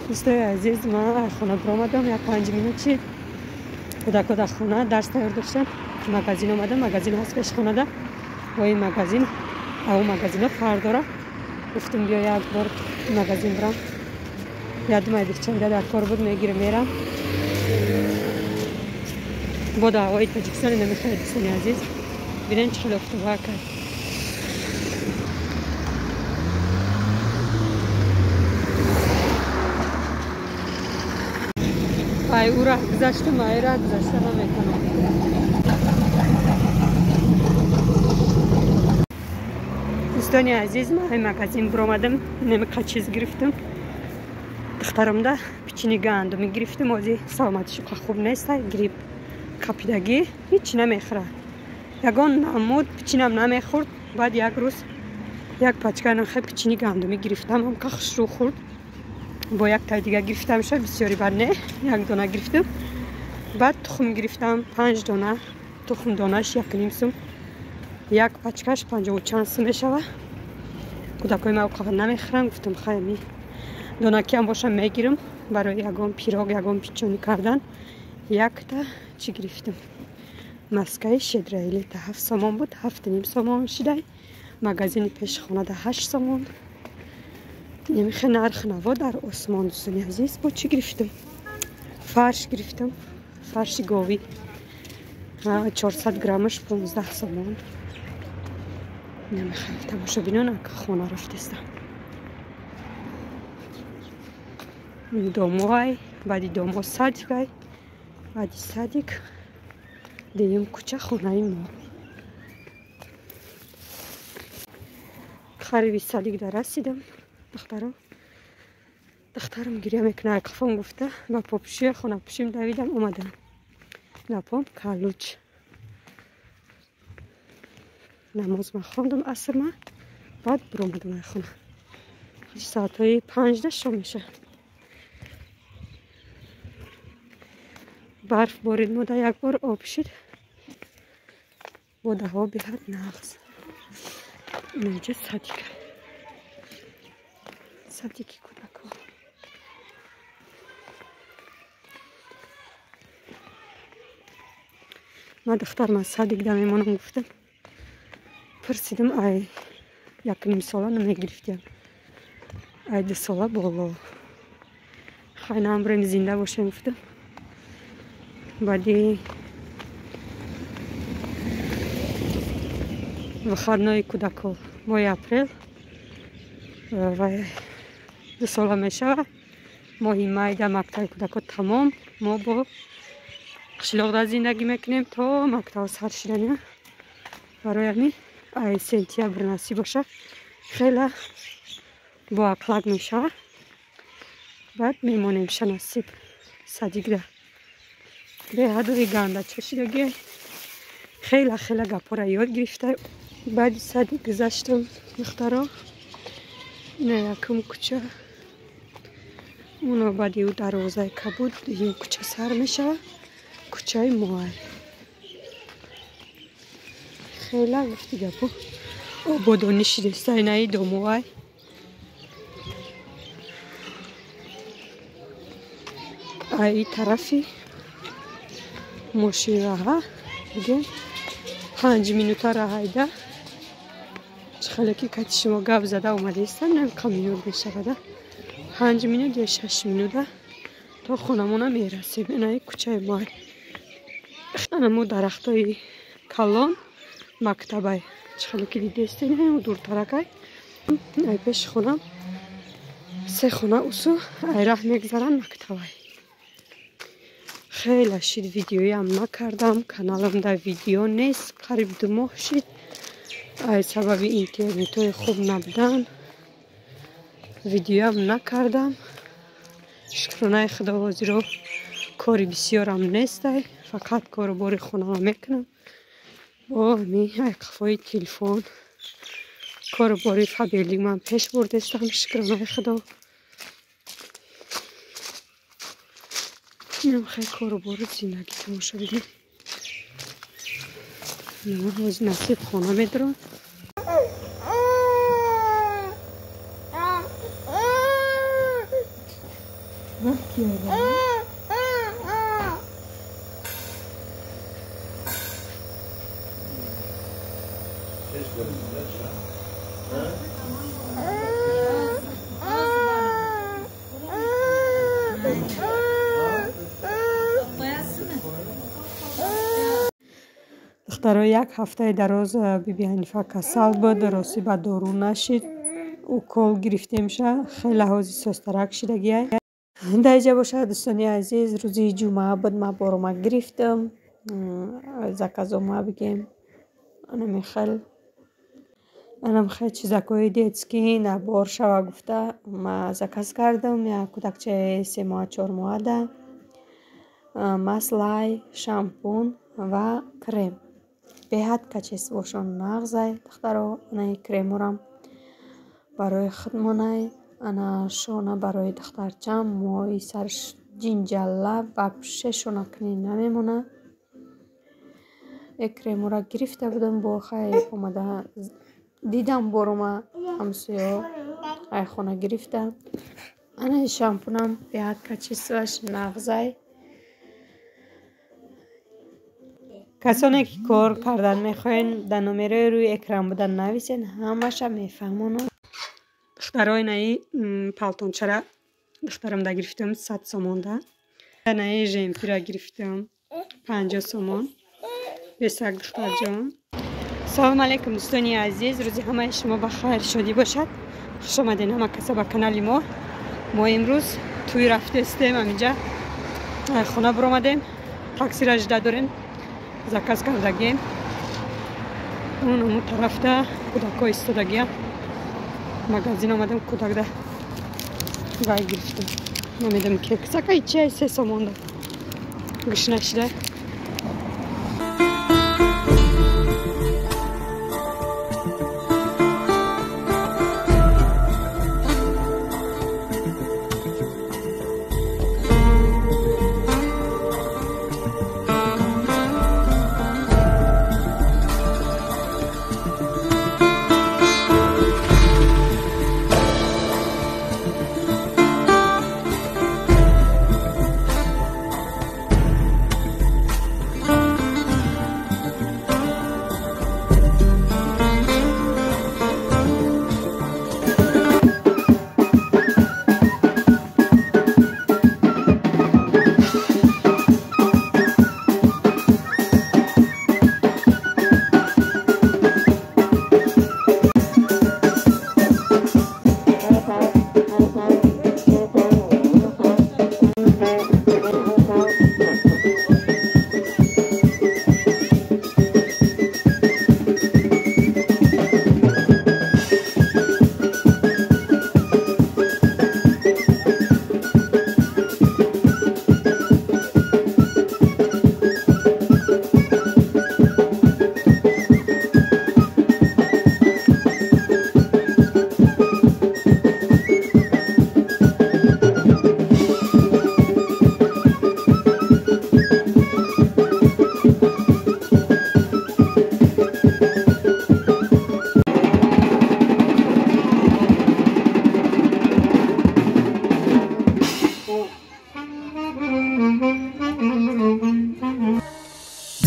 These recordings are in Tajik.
Дӯстои азиз, ман хона биромадам, як 5 минут шид. Кӯдако дар хона дарс тайёр доштам. Магазин омадам, магазин ҳаст пеши хонада. Бо ин магазин, ав магазино фарқ дора. Гуфтам биё як бор магазин бирам. Ядум айдихчаида дар кор буд, мегирам мерам. Бо даъвои Тоҷикистони намехоҳед, дӯстони азиз. Бинем чӣ хеле офтоба кард. Ай ӯ раҳ гузаштам, ай раҳ гузашта наметавонам. Дӯстони азиз, ман ай магазин биромадам, немиқа чиз гирифтам. Духтарамда печени гандумӣ гирифтам, ози саломатиш қа хуб нест, грипп қапидагӣ, ҳеҷ намехӯрад. Ягон намуд печинам намехӯрд. Баъд як рӯз як пачка нахе печени гандумӣ гирифтам, ҳамка хушрӯ хӯрд. Бо як тай дига гирифтам, шояд бисёри бад не, як дона гирифтам. Баъд тухм гирифтам, 5 дона, тухм донаш 1.5 сум, як пачкаш 50 чанд сум мешавад. Кӯдакои ман оқава намехӯранд, гуфтам хай ми донакиам боша мегирам барои ягон пирог, ягон пичонӣ кардан. Якта чӣ гирифтам? Маскаи щедрои лета 7 сомон буд, 7.5 сомон шидай. Магазини пеши хонада 8 сомон. Немихе нарх наво дар осмон, дӯстони азиз. Бо чӣ гирифтам? Фарш гирифтам, фарши говӣ 400 граммаш 15 сомон. Немихе тамошобинон, ака хона рафтестам. Домоай, баъди домо садикай, баъди садик дуюм кӯча хонаи мо. Хариби садик да расидам. Духтарам, духтарам гиря мекунад, қафон гуфта ба попушия хонапушим давидам, омадам. Напом калуч. Намоз ман хондам асрма, баъд биромадам ай хона. Соатҳои 5 да шом мешавад. Барф борид мода як бор об шид. Бо даҳо беҳад нағз. Инҷа садик. Садики кӯдако. Ман духтарам аз садик да мемонам гуфтам. Пурсидам, ай 1.5 сола намегирифтиям. Ай 2 сола боло. Хай намбурем зинда бошем гуфтам. Баъди выходной кӯдако моҳи апрел ва 2 сола мешавад. Моҳи майда мактаби кӯдако тамом. Мо бо қишлоқда зиндагӣ мекунем то мактаб сар шидани. Барои ҳамин ай сентябр насиб бошад, хеле боақлак мешавад. Баъд мемонем ша насиб садикда. Беҳадуи ганда чашидагӣ, хеле хеле гапҳоро ёд гирифта. Баъди садик гузаштам, духтаро. Ина якум кӯча, уно баъди ӯ дарвозаи кабуд, дуюм кӯча сар мешавад, кӯчаи моай. Хеле гуфти гапо ободонӣ шидеста, инаи домоай. Ай тарафи мошинраҳа бигем 5 минута раҳайда. Чӣ хеле ки кати шумо гап зада омадаистам, намқа минут мешавада. 5 минут ё 6 минута то хонамона мерасем. Инаи кӯчаи моай. Ана мо дарахтои калон мактабай. Чӣ хеле ки дидестем, дуртаракай. Ай пеши хонам 3 хона усу ай раҳ мегзаранд мактабай. Хеле шид видеоям накардам, каналамда видео нест, қариб 2 моҳ шид. Ай сабаби интернетҳои хуб набудан видеоям накардам. Шукронаи Худо кори бисёрам нестай, фақат кору бори хонаро мекунам. Бо ҳамин ай қафои телефон кору бори фаберлик ман пеш бурдестам, шукронаи Худо. Инам хеле кору бори зиндагӣ тамошо бинед. Ҳозир насиб хона медорам. Духтаро, як ҳафтаи дароз Биби Ҳанифа касал буд, ростӣ ба дору нашид, укол гирифтемша, хеле ҳози состарак шидагиай. Дар инҷа бошад, дӯстони азиз, рӯзи ҷумъа буд, ман борома гирифтам, заказома бигем, анам хел чизакҳои детский набор шава гуфта ма заказ кардам, як кӯдакчаи 3 моҳа 4 моҳада, маслай, шампун ва крем. Беҳад качествошон нағзай, духтаро. Анаи креморам барои худмонай, ана шона барои духтарчам, мои сарш ҷинҷалла вообще шона кунӣ намемона. Э кремора гирифта будам, бо хай омада дидам борома ҳамсоё ай хона гирифта. Анаи шампунам беҳад качествоаш нағзай. Касоне ки кор кардан мехоҳен, дар номерои рӯи экран буда нависен, ҳамаша мефаҳмонам. Духтарои, наи палтончара духтарам да гирифтам 100 сомонда. Наи жемпира гирифтам 50 сомон. Бесак духтарҷон. Салом алейкум, дӯстони азиз, рӯзи ҳамаи шумо ба хайр шодӣ бошад. Хуш омаден ҳама каса ба канали мо. Мо имрӯз тӯй рафтестем, ҳаминҷа хона биромадем, таксира жида дорем, заказ кардагем. Он ҳамун тарафта кӯдакҳо истодагия. Магазин омадам, кӯдакда вай гирифтам. Намедонам кексака чиай 3 сомонда. Гушна шида.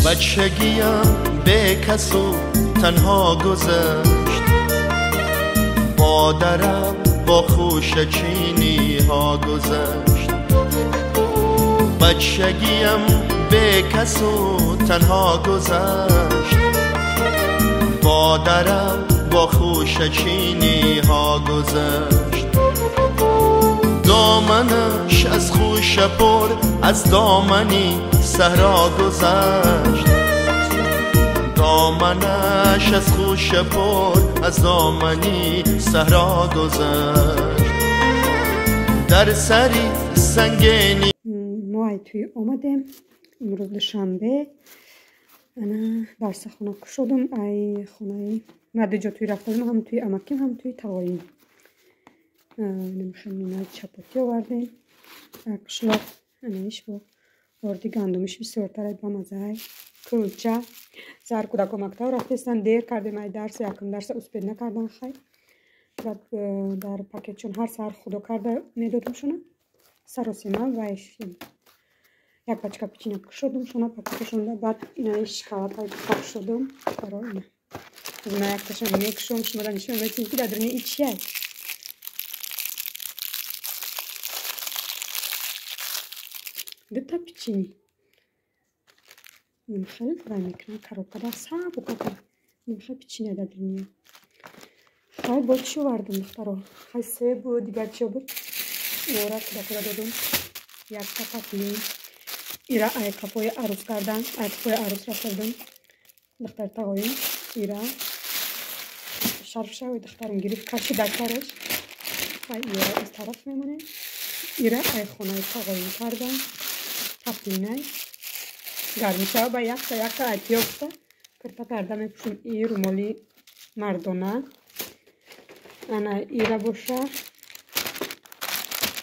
بچگیم به کس و تنها گذشت، با درم با خوش چینی ها گذشت. بچگیم به کس و تنها گذشت، با درم با خوش چینی ها گذشت. دامنش از خوش پر از دامنی صحرا گذشت، دامنش از خوش پر از دامنی صحرا گذشت. در سری سنگینی ما توی آمدیم امروز دوشنبه. انا درس خونه شدم، ای خونه ما دو جا توی رفتم، هم توی اماکیم هم توی تقایم. نمیخوام چپاتی آوردیم قشلاق انیش با آردی گندمش بسیارتر با مزه کلچه سر کودک مکتب رفتستن دیر کردیم ای درس یکم درس اسپید نکردن خیلی بعد در پاکت چون هر سر خدا کرده میدادم شونه. Саросема вай шудем. Як пачка печенье кушодум, шона пакеташонда, баъд инаи шоколадҳои кушодум. Духтаро, ина. Ина якташа мекушом, шуморо нишон медиҳем, ки дар даруни и чиай. Дута печенье. Хеле вай мекунам, коробкада сабукака. Хеле печенье дар даруни. Хай бо чӣ овардум, духтаро? Хай себу дигар чио буд? Ора куда додум. Якта патлин. Ира ай қафои арӯс кардан, ай қафои арӯс рафтадум. Духтар тағоим. Ира шарфшави духтарам гирифт, кашида сараш. Хай ира аз тараф мемонем. Ира ай хонаи тағоим кардан. Патлинай. Гармишава ба якта якта айтиёфта. Кирта карда мепӯшем. И румоли мардона. Ана ира боша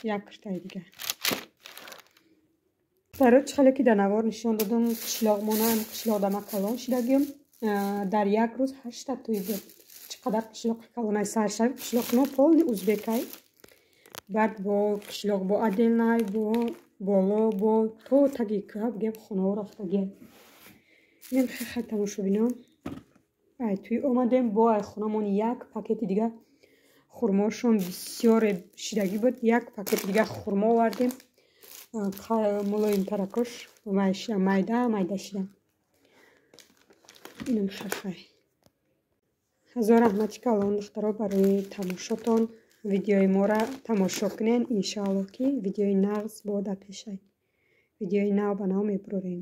як киртаи дигар. Духтаро, чӣ хеле ки дар навор нишон додум, қишлоқмонам, қишлоқда ма калон шидагим. Дар як рӯз 8та тӯй буд. Чӣ қадар қишлоқи калонай саршави қишлоқно полни узбекай. Баъд бо қишлоқ бо отдельнай, бо боло, бо то таги кӯҳа бигем хонаҳо рафтагия. Инам хеле тамошобинон. Ай тӯй омадем, бо ай хонамон як пакети дигар хурмошон бисёре шидагӣ буд. Як пакети дигар хурмо овардем. Мулоимтаракош майда майда шида. Инам хахай. Ҳазор раҳмати калон, духтаро, барои тамошотон. Видеои моро тамошо кунен, иншоаллоҳ, ки видеои нағз бо дар пешай. Видеои нав ба нав мебурорем.